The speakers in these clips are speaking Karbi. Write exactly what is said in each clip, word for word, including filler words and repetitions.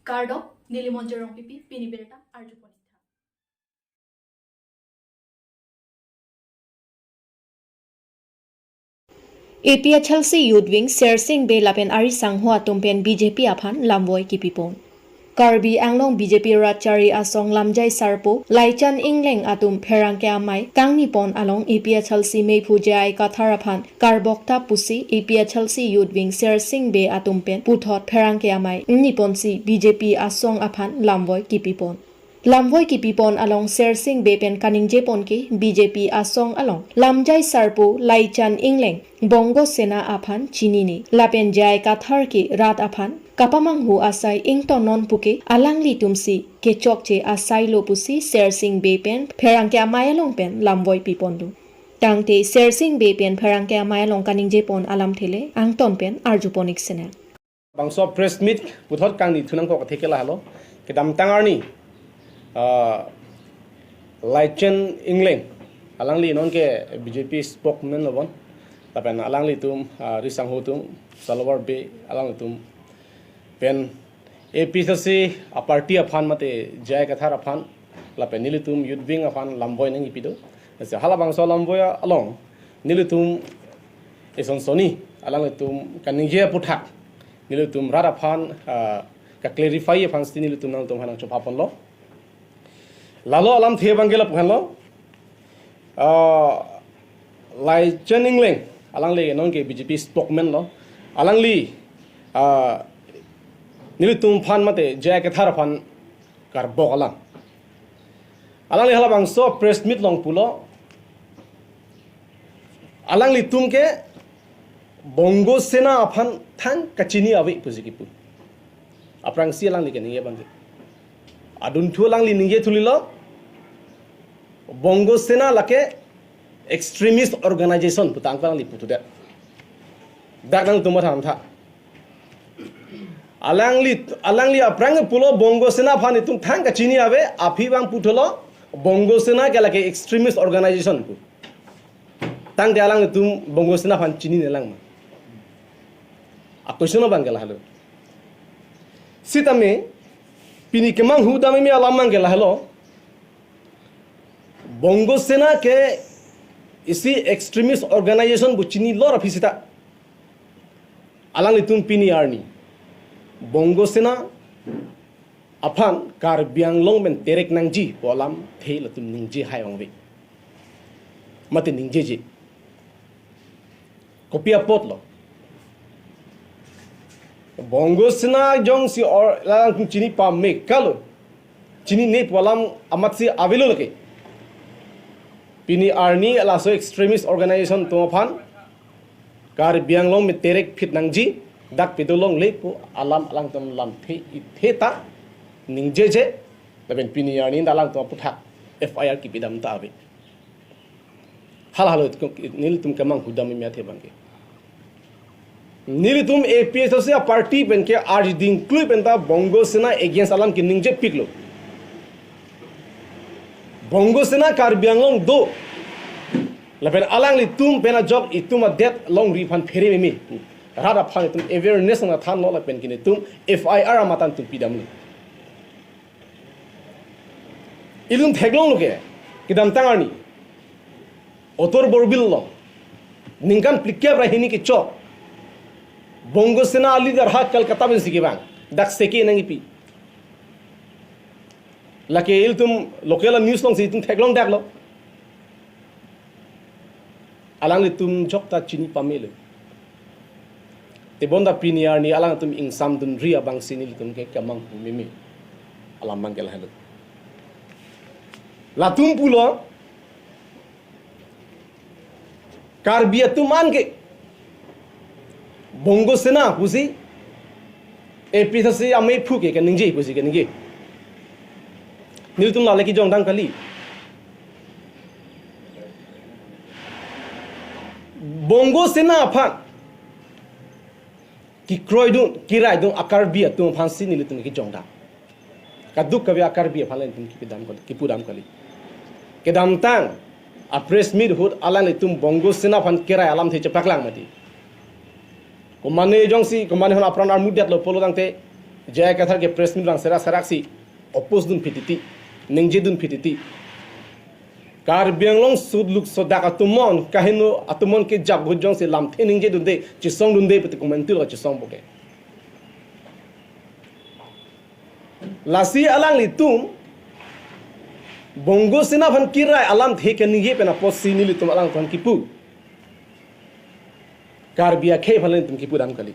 Kardom, neli Monjir Rongpipi, pini birta arjupon ik tha. A P H L C Youth Wing Sersing Bey lapen ari sangho atum pen B J P aphan lamvoi kipipon. Karbi Anglong B J P Ratchari Asong Lamjai Sarpo Laichan Engleng atum pherangke amei kangnipon along A P H L C meiphu J I Kathar aphan karbok tha pusi A P H L C Youth Wing Sersing Bey atum pen puthot pherangke amei niponsi B J P asong aphan lamvoi kipipon. Lamvoi kipipon along Sersing Bey pen kaningjepon ke B J P asong along Lamjai Sarpo Laichan Engleng Bongo Sena aphan chinine lapen J I Kathar ke rat aphan kapamanghu asai ingtonnon puke alanglitumsi kechokche asai lo pusi Sersing Bey pen pherangke amei along pen lamvoi piponlo. Tangte Sersing Bey pen pherangke amei along kaningjepon alamthe le angton pen arjupon ik sinang. Bangso press meet puthot kangni thunang kok atheke lahelo. Kedamtang arni, ah, Laichan Engleng, alangli non ke B J P spokesman lo bon. Lapen alanglitum, ah, risangho atum, Salawar Bey, alanglitum pen A P H L C a party aphan mate J I Kathar aphan, lapen nelitum Youth Wing aphan lamvoi nangkipi do. Hala bangso lamvoi along nelitum eson soni alanglitum kaningje aputhak nelitum rat aphan, ah, ka-clarify aphansi nelitum nangtum hanang chopaponlo. Lalo alamthe abangke lapu-an lo. Ah, Laichan Engleng, alangli non ke B J P spokesman lo. Alangli, ah, nelitum aphan mate J I Kathar aphan karbok alam. Alangli hala bangso press meet along pulo, alanglitum ke Bongo Sena aphan thang kachini ave pusi kipu. Aphrangsi alangli kaningje abangke, adunthu alangli ningje thulilo, Bongo Sena lake extremist organization pu tangka alangli putu det. Dak nangtum matha tha. Alangli, alangli aphrang pulo Bongo Sena aphan itum thang kachini ave, aphi abang puthotlo, Bongo Sena ke lake extremist organization pu. Tangte alanglitum Bongo Sena aphan chinine lang ma? A-question abangke lahelo. Sitame, pini kemanghu dam imi alam abangke lahelo. Bongo Sena ke isi extremist organization pu chinilo aphi seta, alanglitum pini arni Bongo Sena aphan Karbi Anglong pen terek nangji pu alamthe latum ningje hai ong ave. Mate ningjeje. Kopi apotlo? Bongo Sena jongsi or lang chini pame kalo, chinine pu alam amatsi avelo lake. Pini arni laso extremist organization atum aphan Karbi Anglong pen terek phit nangji, dak pidolongle pu alam alangtum lamthe ithe ta ningjeje, lapen pini arni alangtum aputhak F I R kipidam ta ave. Hala halo nelitum kemanghu dam imi athe abangke. Nelitum A P H L C a party pen ke arjiding klui penta Bongo Sena against alam keningjepiklo. Bongo Sena Karbi Anglong do. Lapen alanglitum pen ajok itum adet longri aphan phere meme. Rat aphan itum awareness nangthanlo lapen ke nelitum F I R amatan itum pidamlo. Ilitum theklonglo ke, kedamtang arni Otor Borbil along ningkan phlikep ra hini kechok Bongo Sena a-leader ha Kolkata pensi kevang, dak seke nangkipi. Lake ilitum local news alongsi itum theklong daklo. Alanglitum jokta chini pamelo. Tebonta pini arni alangtum ingsamdunri abangsi nelitum ke kemanghu meme alam abangke lahelo. Latum pulo Karbi atum an ke Bongo Sena pusi A P H L C ameiphu ke keningje pusi keningje. Nelitum lale kejongdam kali. Bongo Sena aphan kekroidun, keraidun a-Karbi atum aphansi nelitum kejongdam. Kadokave a-Karbi aphan le nelitum kipidam kali, kipudam kali. Kedamtang a-press meet ahut alanglitum Bongo Sena aphan kerai alamthe chepaklang mati. Komane jongsi, komane hon apran armudetlo pulo tangte, J I Kathar ke press meet vang serak serak si oppose dun phititi, ningje dun phititi. Karbi Anglong sut luk sodak atumon, kaheno atumon ke jap hujong si lamthe ningje dunde, chisong dunde pute komantu lo chisong boke. Lasi alanglitum Bongo Sena aphan kirai alamthe keningje pen apotsi nelitum alangphan kipu. Karbi akhei aphan nelitum kipu dam kali.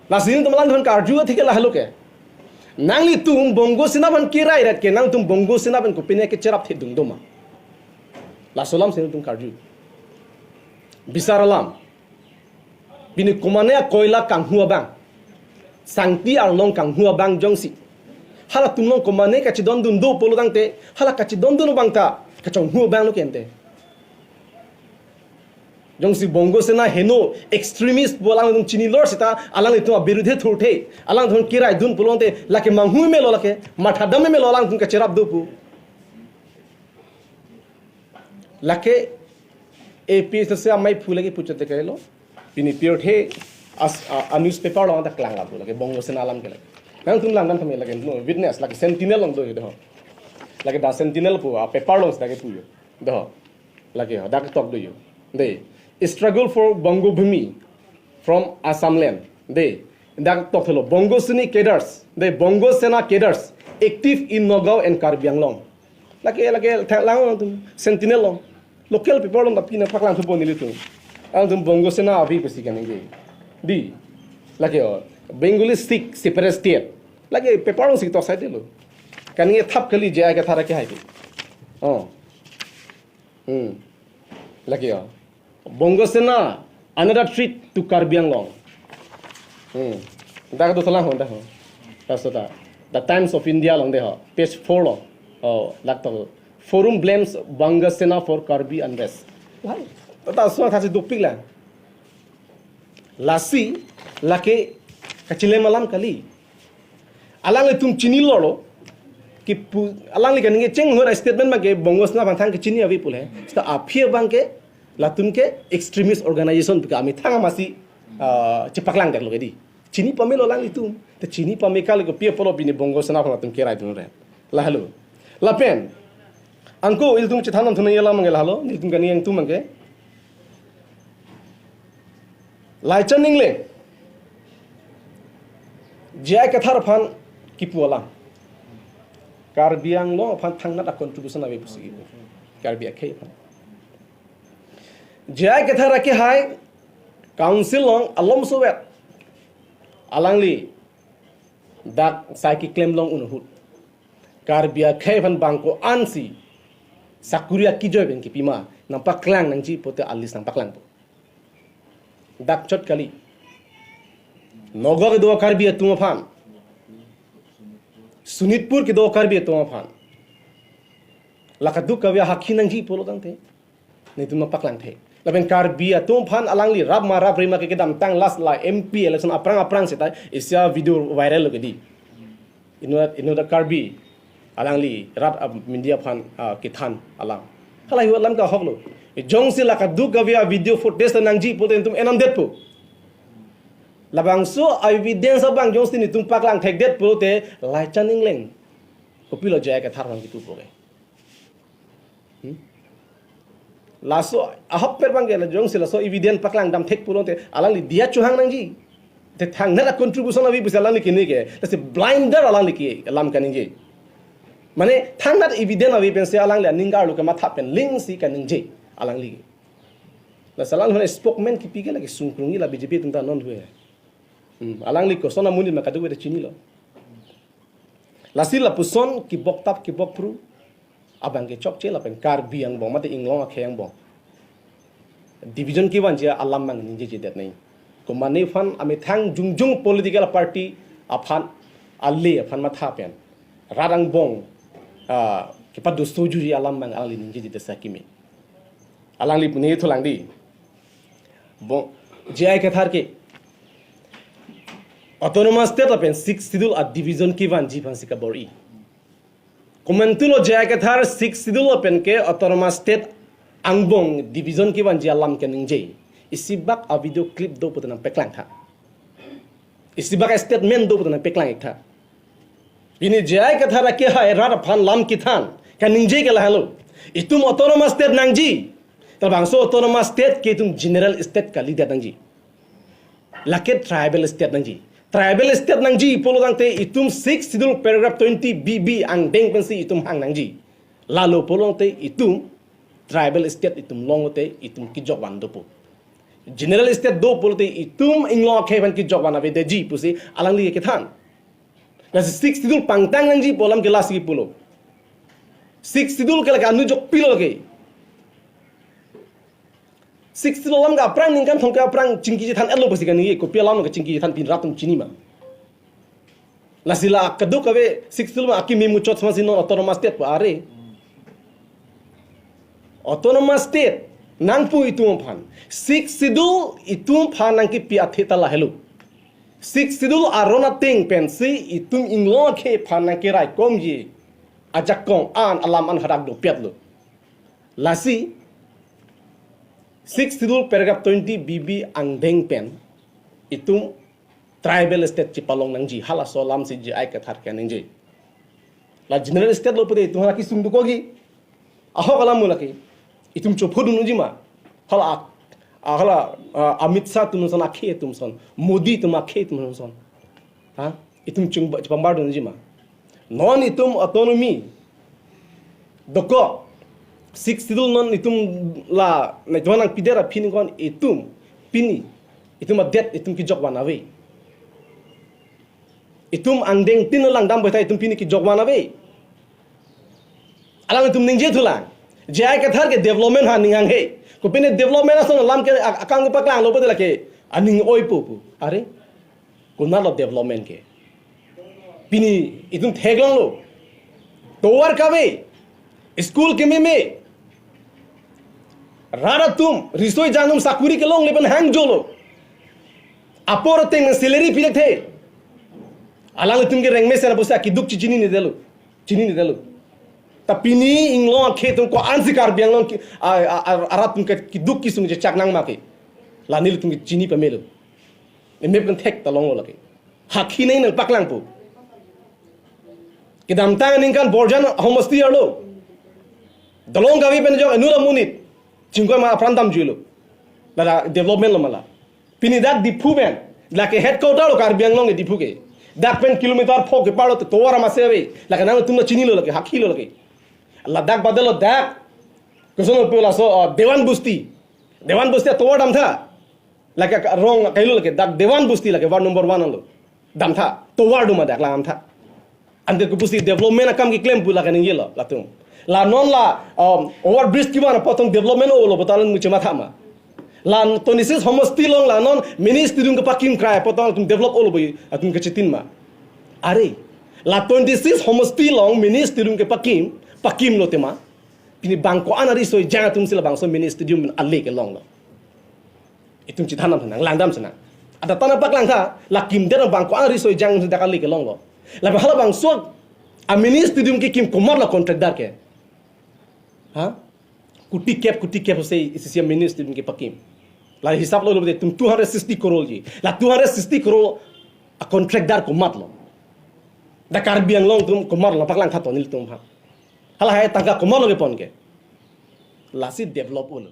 Lasi nelitum alangphan karju atheke lahelo ke. Nanglitum Bongo Sena aphan kirai rat ke nangtum Bongo Sena aphan kopine ke cherap thedung doma. Laso alam si nelitum karju. Bisar alam. Pini komane akoila kanghu abang. Sangti arlong kanghu abang jongsi. Halatum along komane kachidon dun do pulo tangte, hala kachidon dun abang ta kachonghu abang lo kente. Jongsi Bongo Sena heno extremist pu alangtum chini lor seta, alangtum abirudhe thurthe, alangtum kirai dun pulote, lake manghu melo lake, matha dam melo alangtum kacherap do pu. Lake A P H L C amei phu lake puchote kailo. Pini pirthe as, a, a newspaper along ta klang lapu lake Bongo Sena alam ke lake. Nangtum langdam kami lake no witness lake Sentinel along do do. Lake The Sentinel pu a paper along lake pu yo. Do. Lake ho dak tok do yo. De. Struggle for Bongo Bhumi from Assam land. De. Dak tok thelo Bongo Sena cadres. De Bongo Sena cadres active in Nagaon and Karbi Anglong. Lake lake thang lang tum Sentinel along. Local paper along tapi na paklang thupo nelitum. Alangtum Bongo Sena avi pusi kaningje. Di. Lake o Bengali Sikh separate state. Lake paper along si tok sai lo. Kaningje thap kali J I Kathar ke hai. Oh. Hmm. Lake o Bongo Sena another threat to Karbi Anglong. Hmm. Dak do thalang ho dak ho. Laso ta. The Times of India along de ho. Page four lo. Oh, dak to. Forum blames Bongo Sena for Karbi unrest. Why? Ta so ta si dopik lang. Lasi lake kachilem alam kali. Alanglitum chini lor lo. Kipu alangli kaningje chenghor statement abang ke Bongo Sena aphan thang kechini ave pu le. Seta aphi abang ke latum ke extremist organization pu ke amethang amatsi, ah, chepaklang det lo ke di. Chini pame lo alanglitum. Te chini pame kali kopi apotlo pini Bongo Sena aphan latum kirai dun ret. Lahelo. Lapen. Anke ilitum chethan nangthu nangji alam abang ke lahelo. Nelitum kaningje atum abang ke. Laichan Engleng. J I Kathar aphan kipu alam. Karbi Anglong aphan thangnat a contribution ave pusi kipu. Karbi akhei aphan. J I Kathar akehai council along alom sovet. Alangli dak sai keklem long un ahut. Karbi akhei aphan bang ko-ansi sakuri akijoi pen kipima nangpaklang nangji pute a list nangpaklangpo. Dak chot kali. Nagaon kedo Karbi atum aphan. Sonitpur kedo Karbi atum aphan. La kadokave ahakhi nangji pulo tangte. Nelitum nangpaklang the. Lapen Karbi atum aphan alangli rap ma rap rima ke kedamtang last la M P election aphrang aphrang seta isi a video viral lo ke di. Inut, inut a Karbi alangli rat a media aphan, ah, kethan alam. Halahei alam ke ahok lo. Jongsi la kadokave a video footage ta nangji pulote nelitum enam detpo. Labangso evidence abang jongsi nelitum paklang thekdet pulote Laichan Engleng. Kopilo J I Kathar aphan kipu po ke. Hmm? Laso ahok per abang ke la jongsi laso evidence paklang dam thek pulote alangli diya chohang nangji. Te thangnat a contribution ave pusi alangli kini ke. Lasi blinder alangli ke alam kaningje. Mane thangnat evidence ave pensi alangli aning arlo kematha pen lingsi kaningje alangli. Lasi alangli spokesman kipi ke lake sungkrung la B J P atum ta non hu. Hmm, alangli koson amonit ma kadokave ta chinilo. Lasi lapuson kibok tap kibok phru abang ke chokche lapen Karbi angbong mate inglong akhei angbong division kevanji alam abang ningjejedet nai. Komane aphan amethang jongjong political party aphan ale aphan matha pen rat angbong, ah, kepadoso juji alam abang alangli ningjejedet sa kimi. Alangli pune thulang di. Bo, J I Kathar ke Autonomous State lapen Sixth Schedule a division kevanji aphansi kabor-i. Komantulo J I Kathar Sixth Schedule lapen ke Autonomous State angbong division kevanji alam kaningje. Isi bak a video clip do pute nangpaklang tha. Isi bak statement do putan peklang iktha. Pini J I Kathar akehai rat aphan lam kethan kaningje ke lahelo. Itum autonomous state nangji. Labangso autonomous state ke itum general state kalidet nangji. Lake tribal state nangji. Tribal state nangji pulo tangte itum Sixth Schedule paragraph twenty B B angdeng pensi itum hang nangji. Lalo pulo tangte itum tribal state itum longte itum kejokvan dopo. General state do pulote itum inglong akhei aphan kejokvan avedetji pusi alangli kethan. Lasi Sixth Schedule pangtang nangji pu alam ke lasi pulo. Sixth Schedule ke lake anu jokpi lo ke. Sixth Schedule alam ke aphrang ningkan thomkep aphrang chingki chethan-etlo pusi kaningje, kopi alam ke chingki chethan pini rat atum chini ma. Lasi la kadokave Sixth Schedule ma akimi muchot sama si non autonomous state pu are. Autonomous state nangpu itum aphan. Sixth Schedule itum aphan nangkepi athe ta lahelo. Sixth Schedule aron ateng pensi itum inglong akhei aphan nangkeraikomji ajakong an alam an hadak dopetlo. Lasi Sixth Schedule paragraph twenty B B angdeng pen itum tribal state chipalong nangji, halaso alam si J I Kathar kaningje. La general state lo pulote itum hala kesung dokokji. Ahok alam mo lake. Itum chopho dun nangji ma. Hala ak-, ah, hala, ah, Amit Shah atum ason, akhei atum ason, Modi atum akhei atum ason. Ha? Itum chingba-, chipambar dun nangji ma. Non itum autonomy dokok. Sixth Schedule non itum la, na itum nangpidet aphi ningkan itum pini itum adet itum kejokvan ave. Itum angdeng tin langdam baitha itum pini kejokvan ave. Alang itum ningje thulang. J I Kathar ke development ha ning hanghe. Kopine development ason alam ke ak-, akam kepaklanglo pulote lake aning oi pupu. Are? Konatlo development ke? Pini itum theklonglo. Tovar kave, school kememe, rat atum, riso ejang atum sakuri kelongle pen hangjolo. Apor ateng salary pidekthe. Alanglitum ke rengmesen apusi keduk chechinine detlo. Chinine detlo. Ta pini inglong akhei atum ko-ansi Karbi Anglong ke, a, a, a, arat atum ke keduk kesung chechak nang ma ke. La nelitum ke chini pamelo. Emep kan thek ta longlo lake. Hakhi nai nangpaklangpo. Kedamtang aningkan Borjan homosti arlo dolong kave pen jok enura monit chingkoi ma apran damjuilo. Lada development lo ma la. Pini dak Diphu pen, lake headquarter lo Karbi Anglong ke Diphu ke. Dak pen kilometer pho kepar lo tovar amatsi ave. Lake nangtum lo chinilo lake, hakhilo lake. Ladak badelo dak. Koson pulo laso, oh, Dewan Busti. Dewan Busti tovar damtha. Lake ka-, rong kailo lake dak Dewan Busti lake ward number one lo. Damtha, tovar do ma dak la damtha. Ante kopusi development akam keklem pu la kaningjelo latum. La non la, um, over bridge kevan apot tong development olo pu ta alang muche matha ma. La twenty-six homosti along la non mini stadium kepakim krai apot tong atum develop olo pu atum kachitin ma. Are, la twenty-six homosti along mini stadium kepakim, pakimlo tema. Pini bang ko-an ariso ejang atumsi labangso mini stadium ale kelonglo. Itum chethan nang, langdam sinang. Ada ta nangpaklangtha, la kimdet bang ko-an ariso ejang dak ale kelonglo. Lapen halabangso a mini stadium kekim komatlo contractor ke? Ha? Kuti kep, kuti kep se isi mini stadium kepakim. La hisap lo lo itum two hundred sixty crore ji. La two hundred sixty crore a contractor komatlo? Dak Karbi Anglong atum komatlo paklangtha to nelitum ha. Halahai tangka komatlo kepon ke? Lasi develop olo.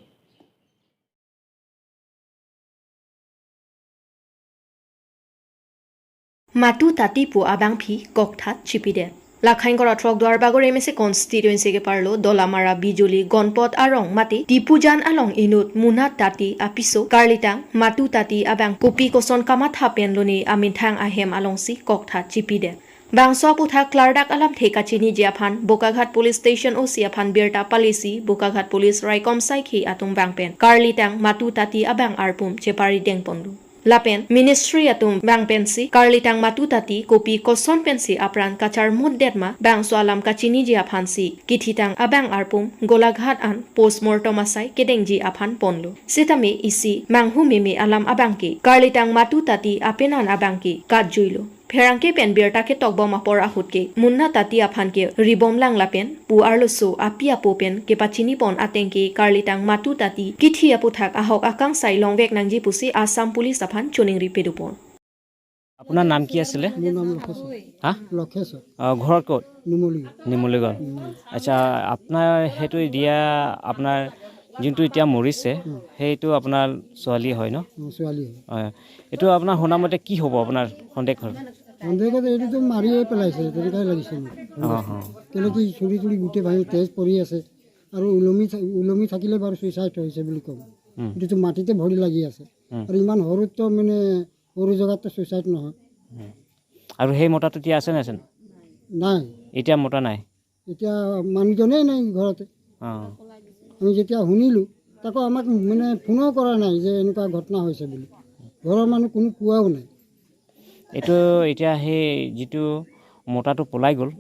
Matu Tati pu abangpi kokthat chipidet. Lakhain kora throk Duarbagori M A C constituency keparlo Dolamara Bijoli Gonpot arong mate Tipujan along inut Muna Tati apiso karlitang Matu Tati abang kopi koson kamatha pen lone amethang ahem alongsi kokthat chipidet. Bangso aputhak klardak alamthe kachiniji aphan Bokaghat Police Station O C aphan birta palisi Bokaghat Police raikom saikhi atum bang pen karlitang Matu Tati abang arpum cheparideng ponlo. Lapen ministry atum bang pensi karlitang Matu Tati kopi koson pensi apran kacharmutdet ma bangso alam kachiniji aphansi kithitang abang arpum Golaghat an postmortem asai kedengji aphan ponlo. Sitame isi manghu meme alam abangke karlitang Matu Tati apenan abangke katjuilo. Pherangke pen birta ketokbom apor ahut ke Muna Tati aphan ke ribomlang lapen pu arloso api apo pen kepachinipon ateng ke karlitang Matu Tati kithi aputhak ahok akangsai longvek nangji pusi Assam Police aphan choningri pedupon. আপোনাৰ নাম কি আছিলে? মোৰ নাম লক্ষেশ্বৰ। হা? লক্ষেশ্বৰ। আহ, ঘৰ ক'ত? নুমলীগড়। নুমলীগড়। উম। আচ্ছা, আপোনাৰ সেইটো দিয়া, আপোনাৰ যোনটো এতিয়া মৰিছে, উম। সেইটো আপোনাৰ ছোৱালী হয় ন? উম, ছোৱালী হয়। হয়। এইটো আপোনাৰ শুনা মতে কি হ'ব আপোনাৰ সন্দেহ হ'ল? সন্দেহ মতে এইটোতো মাৰিয়ে পেলাইছে, তেনেকুৱাই লাগিছে মোৰ। অ, অ। কেলে কি চুলি তুলি গোটেই ভাঙি তেজ পৰি আছে। আৰু ওলমি থা-, ওলমি থাকিলে বাৰু ছুইচাইড হৈছে বুলি ক'ম। উম। এইটোতো মাটিতে ভৰি লাগি আছে। উম। আৰু ইমান সৰুতো মানে সৰু জেগাততো ছুইচাইড নহয়। উম। আৰু সেই মতাটো এতিয়া আছে নে আছে? নাই। এতিয়া মতা নাই? এতিয়া মানুহজনেই নাই ঘৰতে। অ। আমি যেতিয়া শুনিলো, তাকো আমাক মানে ফোনো কৰা নাই যে এনেকুৱা ঘটনা হৈছে বুলি। ঘৰৰ মানুহ কোনো কোৱাও নাই। এইটো এতিয়া সেই যিটো মতাটো পলাই গ'ল,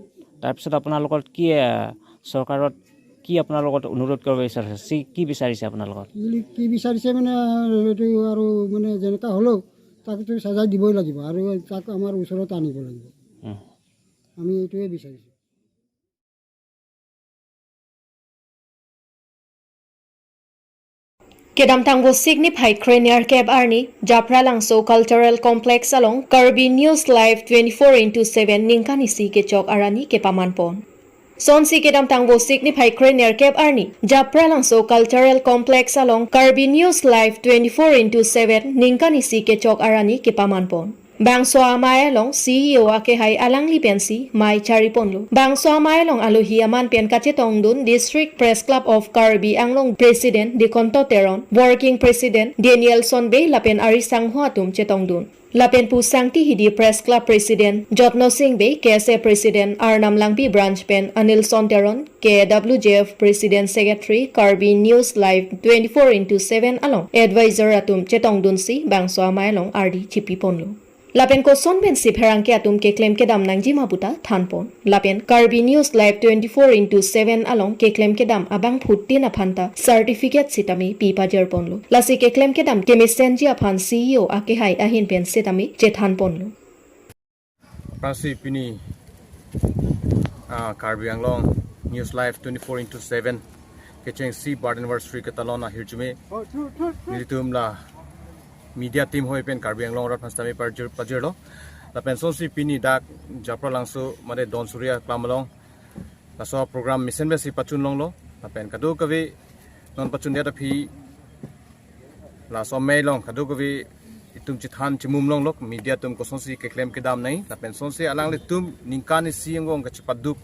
তাৰপিছত আপোনালোকৰ কি, আহ, চৰকাৰত কি আপোনাৰ লগত অনুৰোধ কৰিব বিচাৰিছে? চি-, কি বিচাৰিছে আপোনাৰ লগত? কি, কি বিচাৰিছে মানে, এইটো আৰু মানে যেনেকা হ'লেও তাকতো চাজা দিবই লাগিব আৰু তাক আমাৰ ওচৰত আনিব লাগিব। উম। আমি এইটোৱে বিচাৰিছোঁ। Kedamtang Vosik niphai kre nerkep arni, Japralangso Cultural Complex along Karbi News Live twenty-four into seven ningkan isi kechok arani kepaman pon. Sonsi kedamtang Vosik niphai kre nerkep arni, Japralangso Cultural Complex along Karbi News Live twenty-four into seven ningkan isi kechok arani kepaman pon. Bangso amei along C E O akehai alangli pensi mei chari ponlo. Bangso amei along alohi aman pen kachetongdun District Press Club of Karbi Anglong President Dikonto Teron, Working President Danielson Bey lapen ari sangho atum chetongdun. Lapen pu Sangti Hidi Press Club President Jotno Singh Bey, K S A President Arnam Langpi Branch pen Anilson Teron, K W J F President Secretary, Karbi News Live twenty-four into seven along advisor atum chetongdunsi bangso amei along ardi chipi ponlo. Lapen koson pensi pherangke atum keklem kedam nangji ma puta than pon. Lapen Karbi News Live twenty-four into seven along keklem kedam abangphutin aphanta certificate sitame pi pajir ponlo. Lasi keklem kedam kemesenji aphan C E O akehai ahin pen sitame chethan ponlo. Aphrangsi pini, ah, Karbi Anglong News Live twenty-four into seven kechengsi birth anniversary ketalon ahirjume nelitum la media team hoi pen Karbi Anglong arat aphan sitame pajir, pajirlo. Lapen sonsi pini dak Japralangso mate Don Surya Aklam along laso program mesen pensi pachun longlo. Lapen kadokave non pachun det aphi laso amei along kadokave itum chethan chimum longlo, media atum kosonsi keklem kedam nangji, lapen sonsi alanglitum ningkan isi angbong kachepaduk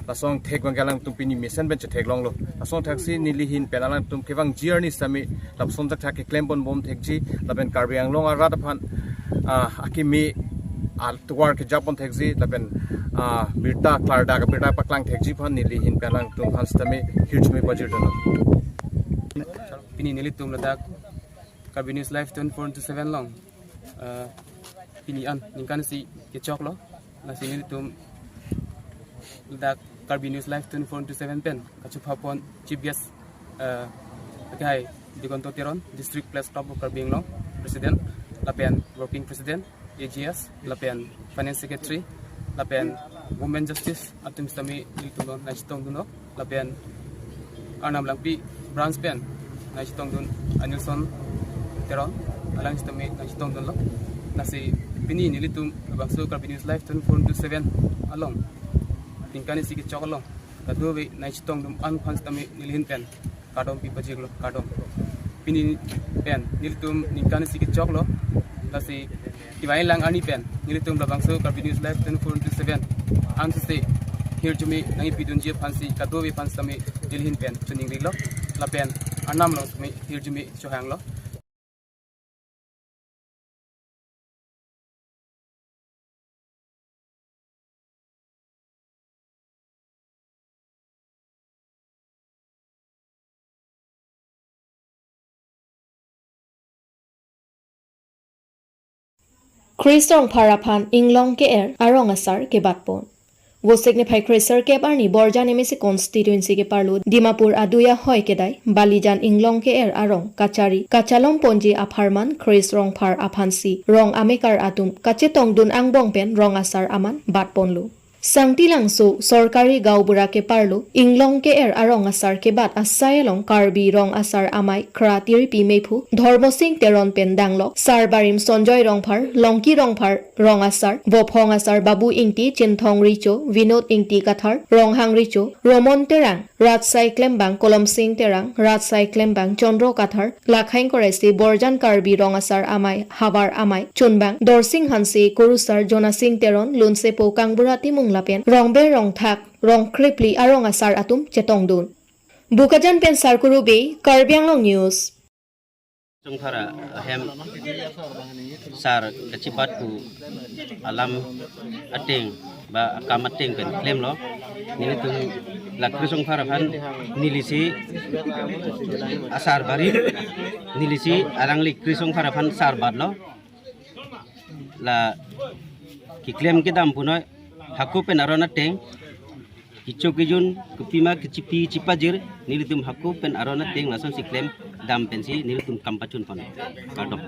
lason thek abangke alangtum pini mesen pen chethek longlo. Lason theksi neli ahin pen alangtum kevangji arni sitame lapuson thakthak keklem ponbom thekji, lapen Karbi Anglong arat aphan, ah, akimi atovar kejapon thekji, lapen, ah, birta klardak birta paklang thekji aphan neli ahin pen alangtum aphan sitame hirjume pajirdunlo. Pini nelitum ladak Karbi News Live twenty-four into seven along, eh, pini an ningkan isi kechoklo. Lasi nelitum ladak Karbi News Live twenty-four into seven pen kachupha pon chief guest, eh, akehai Dikonto Teron, District Press Club of Karbi Anglong President, lapen Working President, A G S, lapen Finance Secretary, lapen Women Justice atum sitame nelitum along nangchetongdunlo, lapen Arnam Langpi Branch pen nangchetongdun Anilson Teron, alang sitame nangchetongdunlo. Lasi pini nelitum bangso Karbi News Live twenty-four into seven along ningkan isi kechok along kadokave nangchetongdun an aphan sitame neli ahin pen kardom pi pajirlo, kardom. Pini pen nelitum ningkan isi kechoklo. Lasi kevangji lang arni pen nelitum labangso Karbi News Live twenty-four into seven ansose hirjume nangpidunji aphansi kadokave aphan sitame neli ahin pen choningrilo, lapen Arnam along sitame hirjume chohanglo. Chris Rongphar aphan inglong ke-er arong asar kebatpon. Vosik niphai kre serkep arni Borjan M A C constituency keparlo Dimapur adui ahoi kedai Balijan inglong ke-er arong kachari kachalom ponji apharman Chris Rongphar aphansi rong amekar atum kachetongdun angbong pen rong asar aman batponlo. Sangti Langso, Sorkari Gaonbura keparlo, Inglong ke-er arong asar kebat asai along Karbi Rong Asar Amei Khra Tiripi Mephu Dhormosing Teron pen danglok, Sar Barim Sonjoy Rongphar, Longki Rongphar, Rong Asar, Vophong Asar Babu Ingti, Chinthong Richo, Vinod Ingti Kathar, Ronghang Richo, Romon Terang, Rat Sai Klembang, Kolom Sing Terang, Rat Sai Klembang, Chondro Kathar, Lakhang Koraisi, Borjan Karbi Rong Asar Amei, Havar Amei, Chunbang, Dorsing Hanse, Kurusar Jonasing Teron, Lunsepo Kangbura Timung lapen Rongber Rongthak, Rongkrepli arong asar atum chetongdun. Bokajan pen Sarkuru Bey, Karbi Anglong News. Songphar ahem sar kachibat pu alam ateng ba akam ateng pen klemlo. Nelitum la Kri Songphar aphan nelisi asar barim, nelisi alangli Kri Songphar aphan sar batlo. La keklem kedam punoi hako pen aron ateng, kecho kejun, kopima kechipi chipajir, nelitum hako pen aron ateng lasonsi klem dam pensi nelitum kam pachun pon. Kardom.